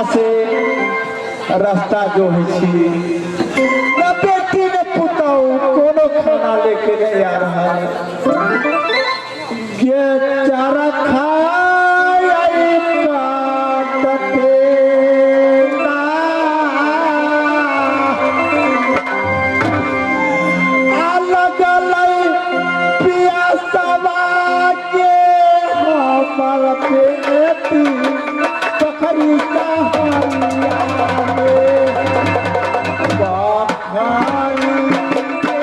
घंटा से रास्ता जो है छी न बेटी न पुतहु कोनो खाना लेके नहीं आ रहा है। ये चारा खाए काटते ना। आ लगलै पियासवा के हमर बेटी बकरी सहरिया में बकरी के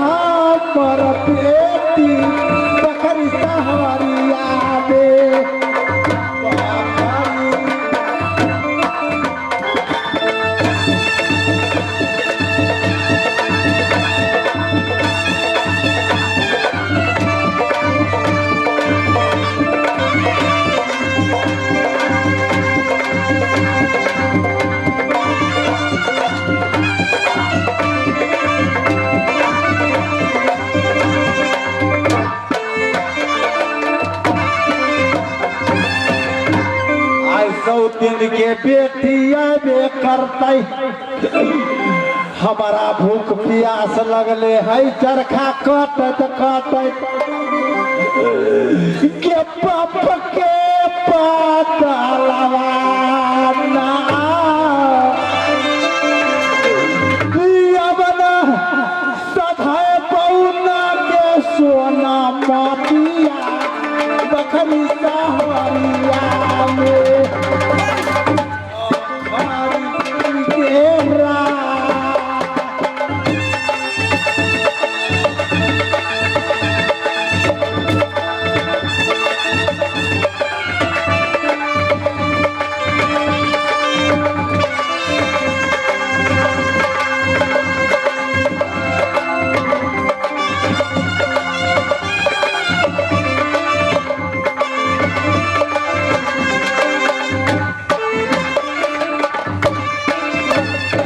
हमर बेटी बकरी सहरिया में बकरी। आइ सौतिन के बेटी अबे करतै, हमारा भूख प्यास लगले है, चरखा कटत कटत के बाप के पता लवाना यवन सधाय पौना के सोना मोतिया बखरी सहरिया में बखरी के रा।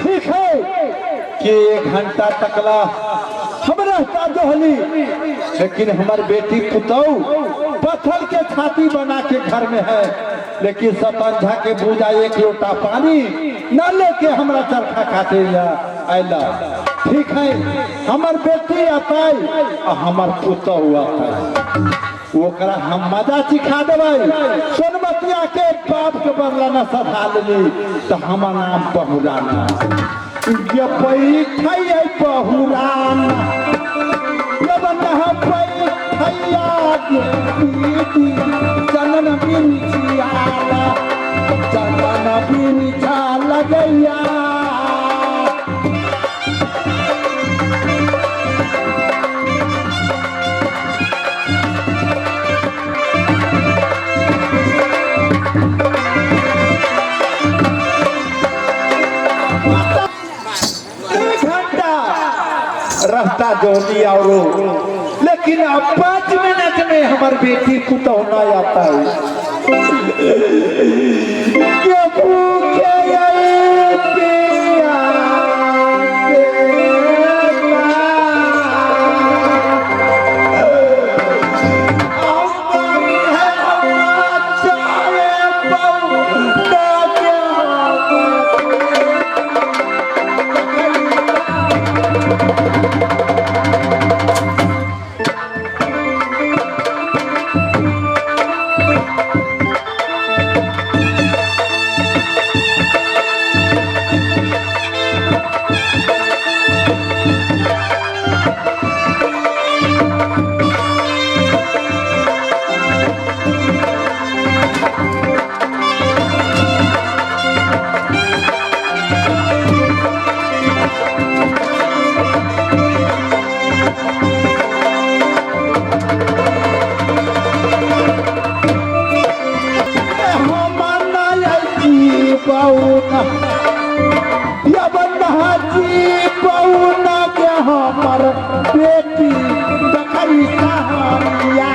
ठीक है कि एक घंटा तकला हम रास्ता जोहली, लेकिन हमार बेटी पुतहु पत्थर के छाती बना के घर में है, लेकिन सतंझा के पूजा एक लोटा पानी न लेके हमरा चरखा खाते आयला। ठीक है, हमर बेटी आता आ हमर पुतहु आता, ओकरा हम मजा सिखा देबै। सोनमतिया के बाप के बदला न सधा लेली तो हमर नाम बहुराना। ये बैठै बहुराना जब न बैठैया गे दीदी चनन बिछियाला चनन बिछा लगैया। एक घंटा रास्ता जोड़ी और, लेकिन अब 5 मिनट में हमार बेटी पुतहु ना आता है। ये भूखे आई प्यासे ना। अमर है चाहे बहु ना के। पौना यवन जी पौना के हमर बेटी बकरी कहानिया।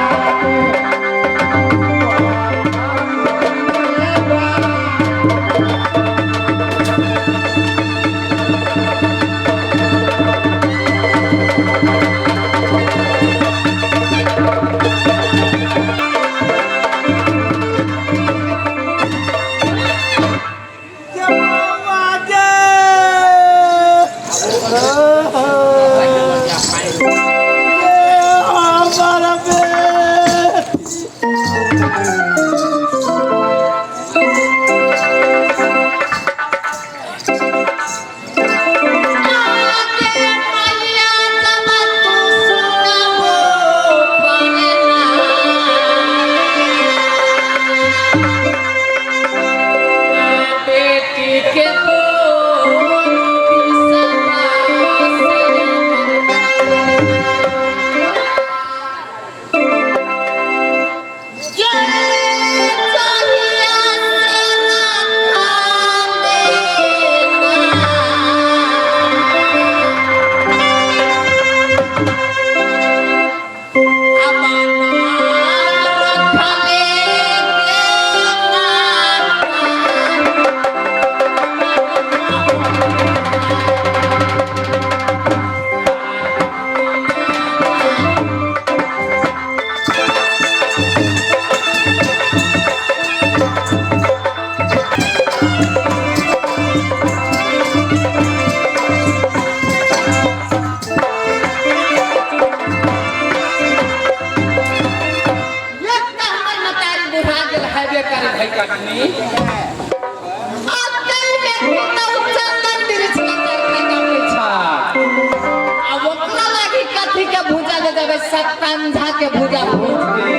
सत्तंझा के भुजा भूज के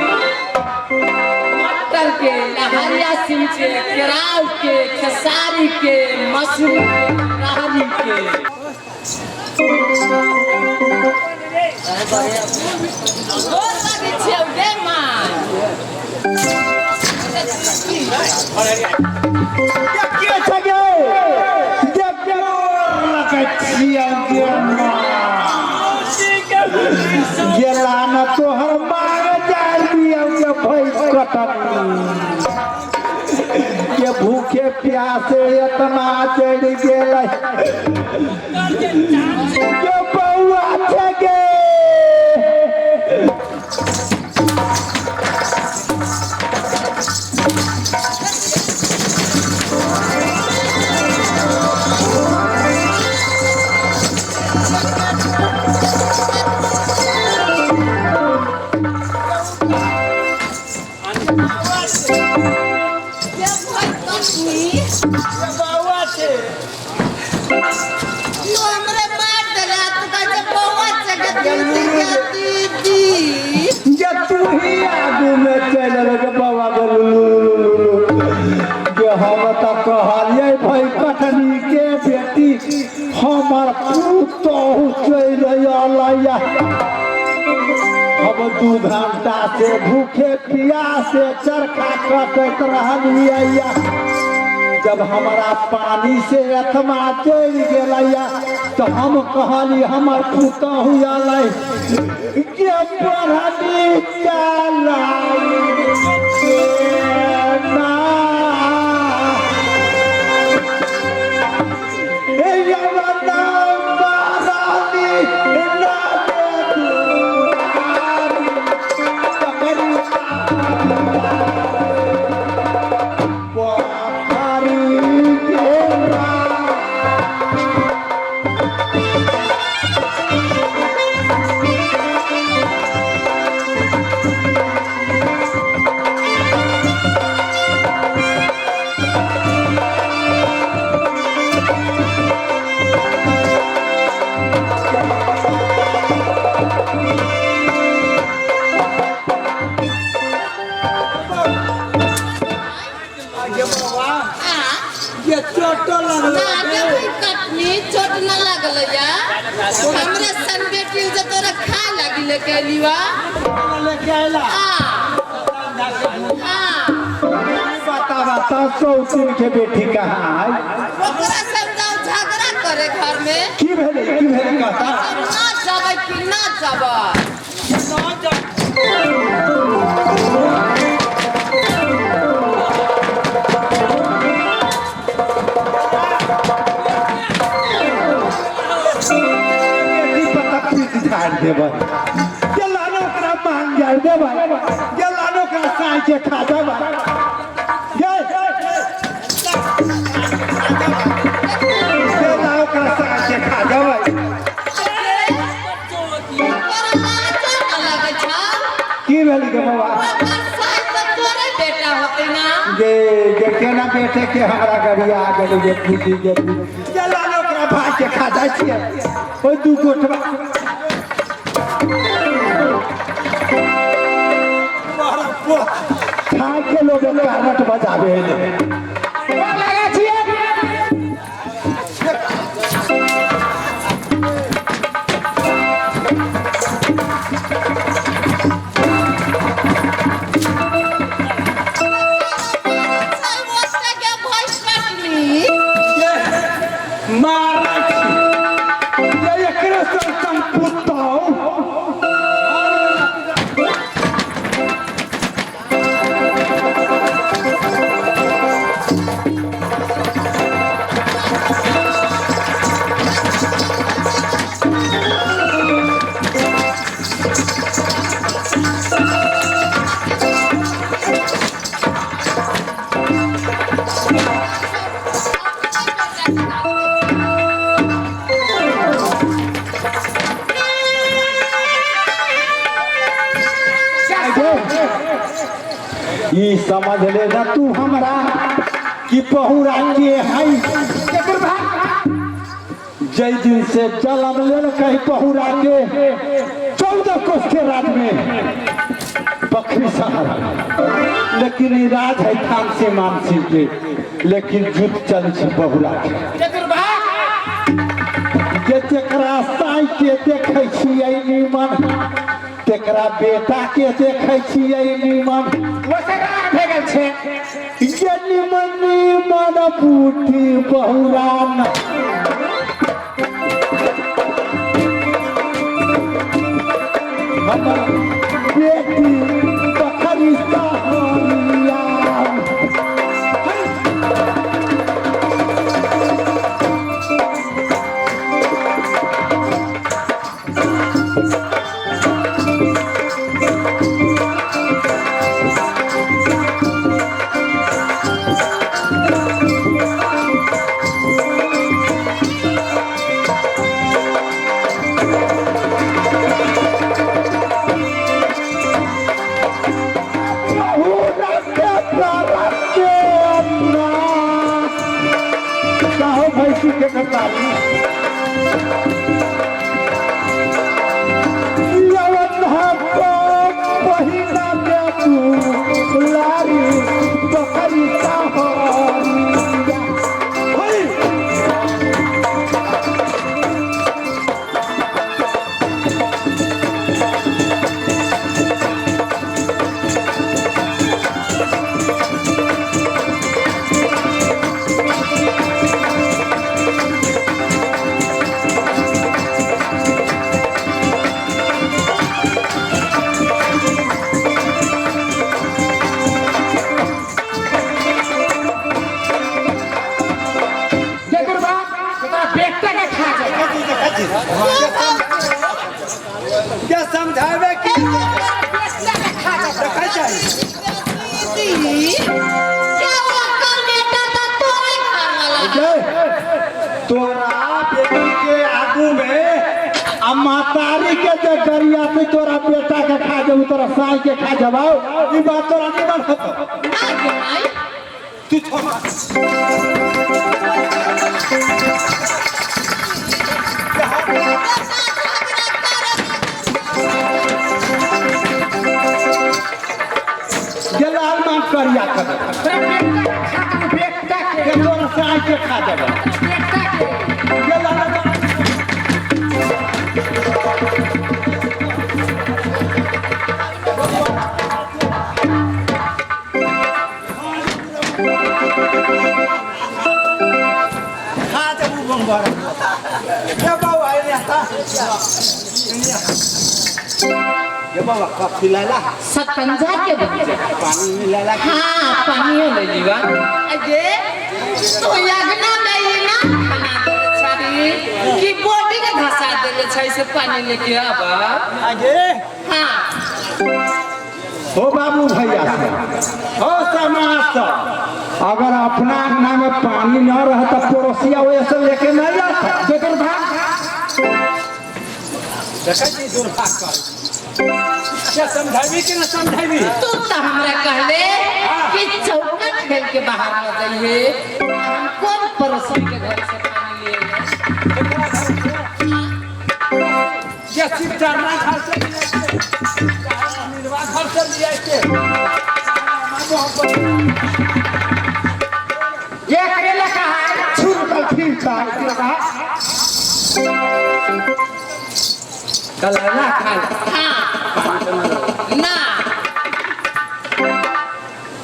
मटर के लहरिया सिम के केराव के खेसारी के मसूर के राहरी के गोर लगै छियौ गे माँ। के छै गे? जे गोर लगै छियौ गे माँ। गेला न तोहर मांग जाय दियौ गे भैंस कटनी। के भूखे प्यासे एतना चढ़ि गेलै। गे बौआ छै गे। गे भाई कटनी बौआ छै। तू हमरे मार देला, तू कहै छै बौआ छै गे दीदी गे दीदी। जे तू ही आगू में चलि एलै गे बाबा गे लुलु लुलु लुलु। गे हम तऽ कहलियै भाई कटनी के बेटी हमर पुतोहु चलि अयलैया। हम 2 घंटा से भूखे प्यासे चरखा कटैत रहलियै। जब हमरा पानी से अथमा चलि गेलैया तऽ हम कहली हमर पुतोहु अयलै। गे पढ़ली चलाई ना। हे यवना महारानी ना दुआरी पकड़ी पोखरी के राम। गे बौआ आ ये चोटो लगलै। ना गे भाई कटनी चोट न लागल या। हमरे सन बेटी जे तोरा खा लागी लेके अयली वा। लेके अयला। हाँ हाँ। बतावा कहता सौतीन के बेटी कहाँ है? ओकरा सब जाओ झगड़ा करे घर में। की भेलै, की भेलै कहता? हम ना जबै कि ना जबै? ना जा। बेटी पता पीट झाड़ देबै, गेलानो ओकरा मांग झाड़ देबै, गेलानो ओकरा साँझ के खा देबै। गेला ओकरा साँझ के खा देबै। तोरा लाजो ना लगै छौ? की भेल गे बौआ? ओकर सास तऽ तोरे बेटा होतै ना? गे गे केना बेटे के हमरा गरिया गेलै गे फूटी गे फूटी। गेलानो ओकरा भाग के खा जाइ छियै ओहि दू गोटवा। खा के लोग कारट बजाबे ले। लगा छियै। सब ओतऽ के भैंस काटली। ये मारै छी ये एकरे संग संग पुतहु। ई समझ ले ना तू हमरा कि पहुरा के है केकर भाग? जै दिन से जलम लेल कहीं पहुरा के 14 कोस के रात में बकरी सहारा, लेकिन ई राज है थानसी मानसी के, लेकिन जुट चल छी पहुरा के। केकर भाग? जे जेकरा साई के देखै छियै नीमन, तेकरा बेटा के देखै छियै नीमन। ओसे राग भे गेल छै। ये नीमन नीमन बूटी बहुरा न। हमर बेटी बकरी सहारिया। बहुरा के तरफ के ना। कहो भैंसी के कटारी यवन हको पहिना के तू लारी बकरी सहारिया। होई। केकर भाग? तोरा बेटा के खा जाए। क्या समझावे की बेटा के खा जाए। देखै चाही। दीदी, क्या ओकर बेटा तऽ तोरे घर वाला है। गे, तोरा बेटी के आगू में आ मातारी के जे गरिया से तोरा बेटा के खा जबू, तोरा साई के खा जबाऊ, ई बात तोरा निमन हतो। ना गे माई। तू छोड़। बेटा झगड़ा करत। गेलाल मान करिया कर तोरा बेटा के खा जाए, बेटा के। के तोरा साई के खा जबा। बेटा के। गेलाल मान बंबर ये बाबा आए रहता ये बाबा कॉफी लाला सतंजा के बच्चे पानी मिलाला हाँ पानियो ले लीवा अजे तो यगना में ये ना खाना देले छाड़ी कि बॉडी के धसा देले छै से पानी लेके आबा। आगे हाँ हो बाबू भैया से हो समाज से अगर अपना अंगना में पानी न रह तो पड़ोसिया वैसे लेके नहीं आता जेकर भाग देखै छी दुर्भाग कर क्या समझाबी कि ना समझाबी। तू तो हमरा कहले कि चौका खेल के बाहर न जाइए, हम कौन पड़ोसी के घर से पानी लिए। ये शिव चरना घर से लिया निर्वाह घर से लिया के ये करेला कहा है छुर कल फिर का कहा कलैला खा हाँ ना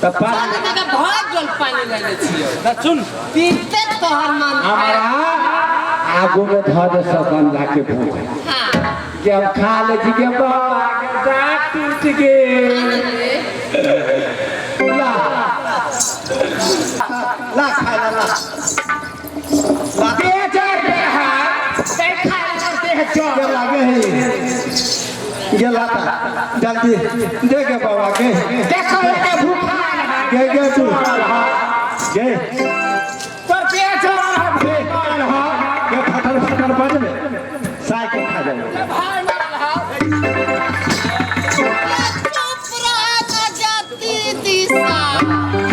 तो पानी चल जगह भर जल पानी ले ले छियो ना सुन पीते तोहर मन हमारा आगू में धर दे सकन जाके भूख हाँ कि हम खा ले जी के बाबा के दाँत टूट गे ला ला खा ला ला बेजार बेहा देखा करते हैं जो के लागे है गेला ता जल्दी दे के बाबा के देखो ये भूखा है गे गे तू गे पर बेजार है भूखा है के फटर फटर बजबे साय के खा जाओ। चुप रह ना जाती दिशा।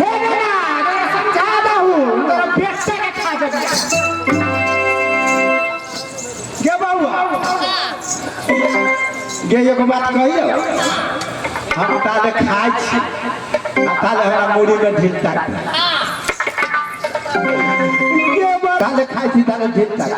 हे ना मैं समझा दहू तोरा बेटा के खा जबी। गे बाबा गे एगो बात कहियो हम ताले खाइ छी आ ताले हमरा मुड़ी में ढील ताक गे बाबा ताले खाइ छी ताले ढील ताक।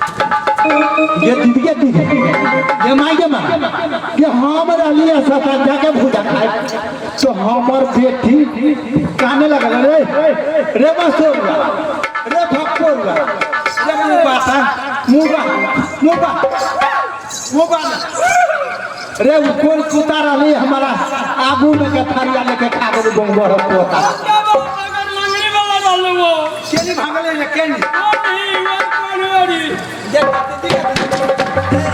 ये दीदी के दीदी ये माई के माँ ये हम रहली है सतंजा के भूजा खाए तो हमर बेटी काने लगल रे रे बसोरवा रे भक्कोरवा रे मुँह बाता मुँह बा मुँह बा मुँह बा रे उ कोन कुत्ता रहली हमारा आगू में के थारिया लेके खा गेल बंगर पोता केनी भागले रे केनी देख देख।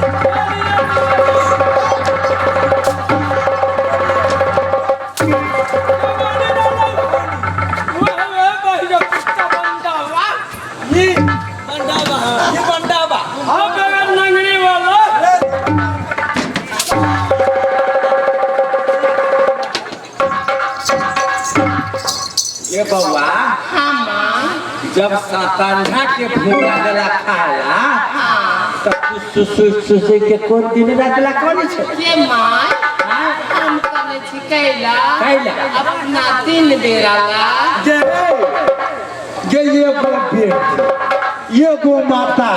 बउआ, हाँ माँ। जब सतंझा के भूजा देला खाला हाँ। तब तू सुसु सुसु के कोन दिन रात ला कोन छै? ये माँ, हम कने छी कैला? कैला? अपना दिन बेरा ला। जे जे एगो बेटी एगो माता,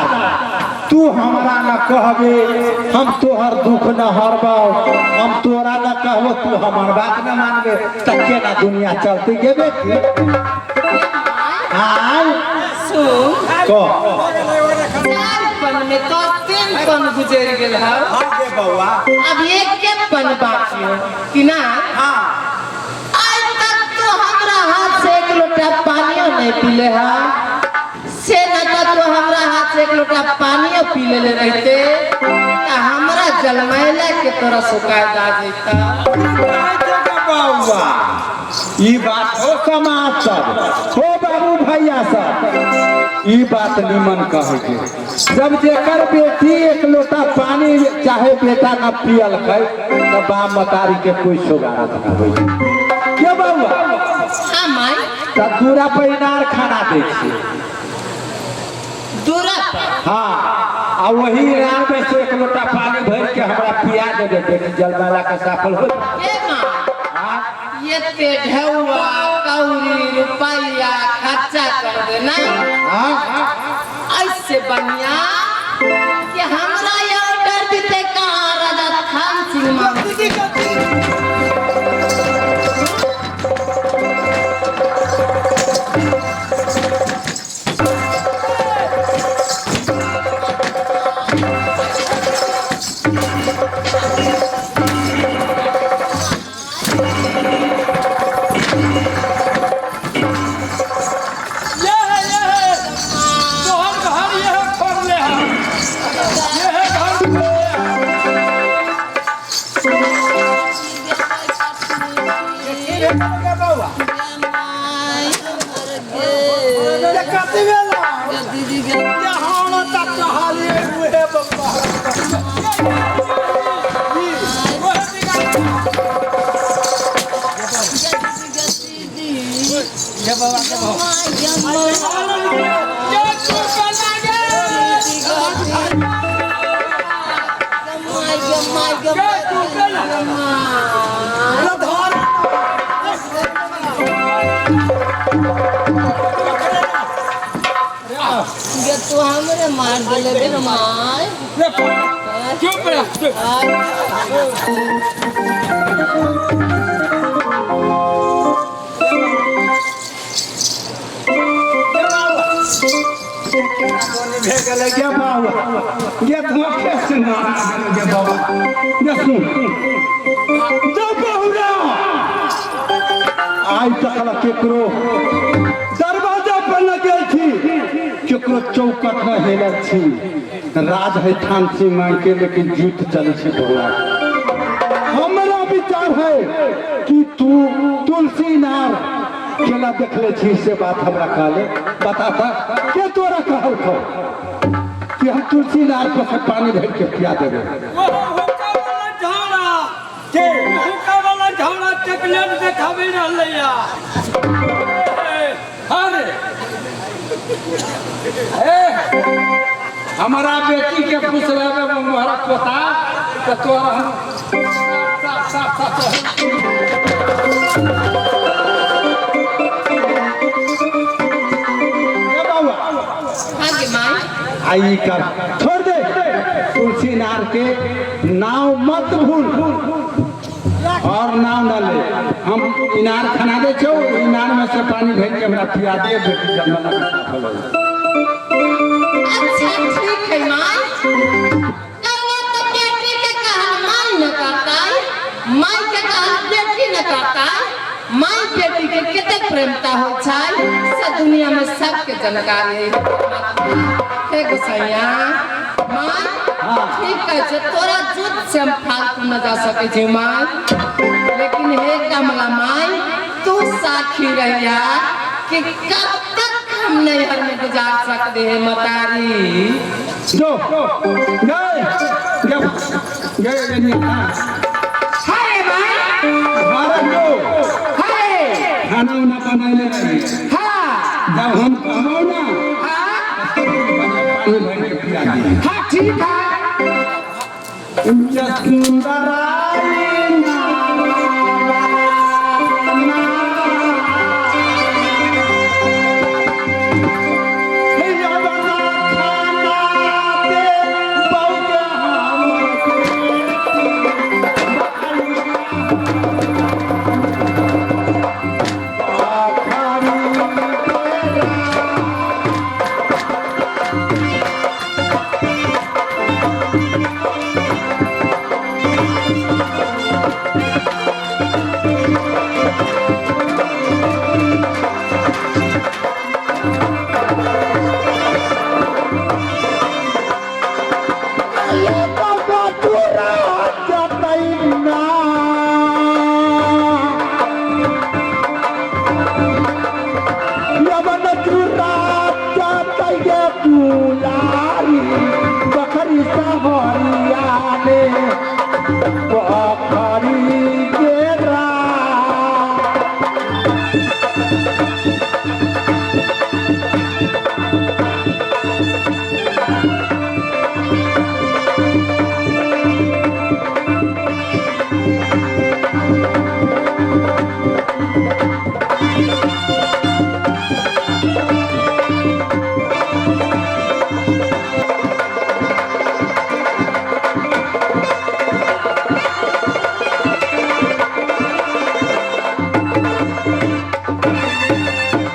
तू हमरा न कहबे हम तोहर दुख न हरबौ, हम तोरा न कहबो तू हमर बात न मानबे, त केना दुनिया चलती गे बेटी? आय। सुन। कह। 4 पन में तो 3 पन गुजर गेल हौ। हाँ गे बउआ। अब एक के पन बाकी हो कि ना? हाँ। आज तक तो हमरा हाथ से एक लोटा पानियो नहीं पीले हा, से न तो हमरा हाथ से एक लोटा पानियो पी लेले रहते त हमरा जलमैला के तोरा सुखाय दा जैता। बउआ ई बात हो समाज सब हो बाबू भैया सब ई बात निमन कहे के, जब जेकर बेटी एक लोटा पानी चाहे बेटा न पियलकै त बाप मतारी के कोई सोगारत न होई के बउआ? हाँ माई। त दूरा पर इनार खाना दै छी। दूरा पर? हाँ, आ वही इनार में से एक लोटा पानी भर के हमरा पिया देबे बेटी, जलमाला के सफल हो। के माँ? हाँ? ये ते ढेउआ कौड़ी रुपया खर्चा कर देना। हाँ? ऐसे बढ़िया कि हमरा ये ऑर्डर देते कहाँ राजा थान सिंह मांग। ये है, ये है तोहर घर, ये है खोल ले है, ये है घर खोल ले है। ये गे बउआ, ये कति बेला ये हम तक कहाली उहे बउआ। ये बउआ के बउआ ये तू बना गे। ये तू बना धर। गे तू हमरे मार देले रे माय। चुप रह, चुप। भे गेलै गे बाबा, गे धोखे से ना गे बाबा, गे सुन जब बहुरा आइ तक ल केकरो दरवाजा पर न गेल छी, केकरो चौकट न हेलल छी। राज है थान सिंह मान के, लेकिन जूत चलै छै बहुरा। हमरा विचार है कि तू तुलसी नार केना देखले छी से बात हमरा कहले बताता के तोरा कहल खो कि हम तुलसी नार पर से पानी भर के पिया देबे? वो हुक्का वाला झाड़ा के हुक्का वाला झाड़ा चॉकलेट देखाबे रहलैया। अरे ए, हमारा बेटी के पूछ लेबे मोहरा पोता त तोरा हम साफ साफ साफ साफ। ए बाबा। हाँ गे माई। आई कर छोड़ दे, तुलसी नार के नाव मत भूल और नाव न ले। हम इनार खना दे छौ, इनार में से पानी भर के हमरा पिया दे बेटी, जलमला के सफल हो। अच्छा ठीक है माई। कहला तो बेटी के कहल माई न करता, माई के कहल बेटी न करता। माई बेटी के कते प्रेमता हो छै से दुनिया में सबके जानकारी है। हे गोसैया माई, ठीक है छे, तोरा जुत से हम फालतू न जा सके छी माई, लेकिन हे कमला माई तू साखी रहिया कि कब तक हम नैहर में गुजार सकते हैं मतारी। जो गए गए गए गए। हाय माई। भारत जो हाय। खाना उना बनैले रही। हाँ। जब हम कहबो ना, हाँ। पानी भर के पिया दी। हाँ, ठीक है। सुंदराई बकरी सहरिया ने बकरी।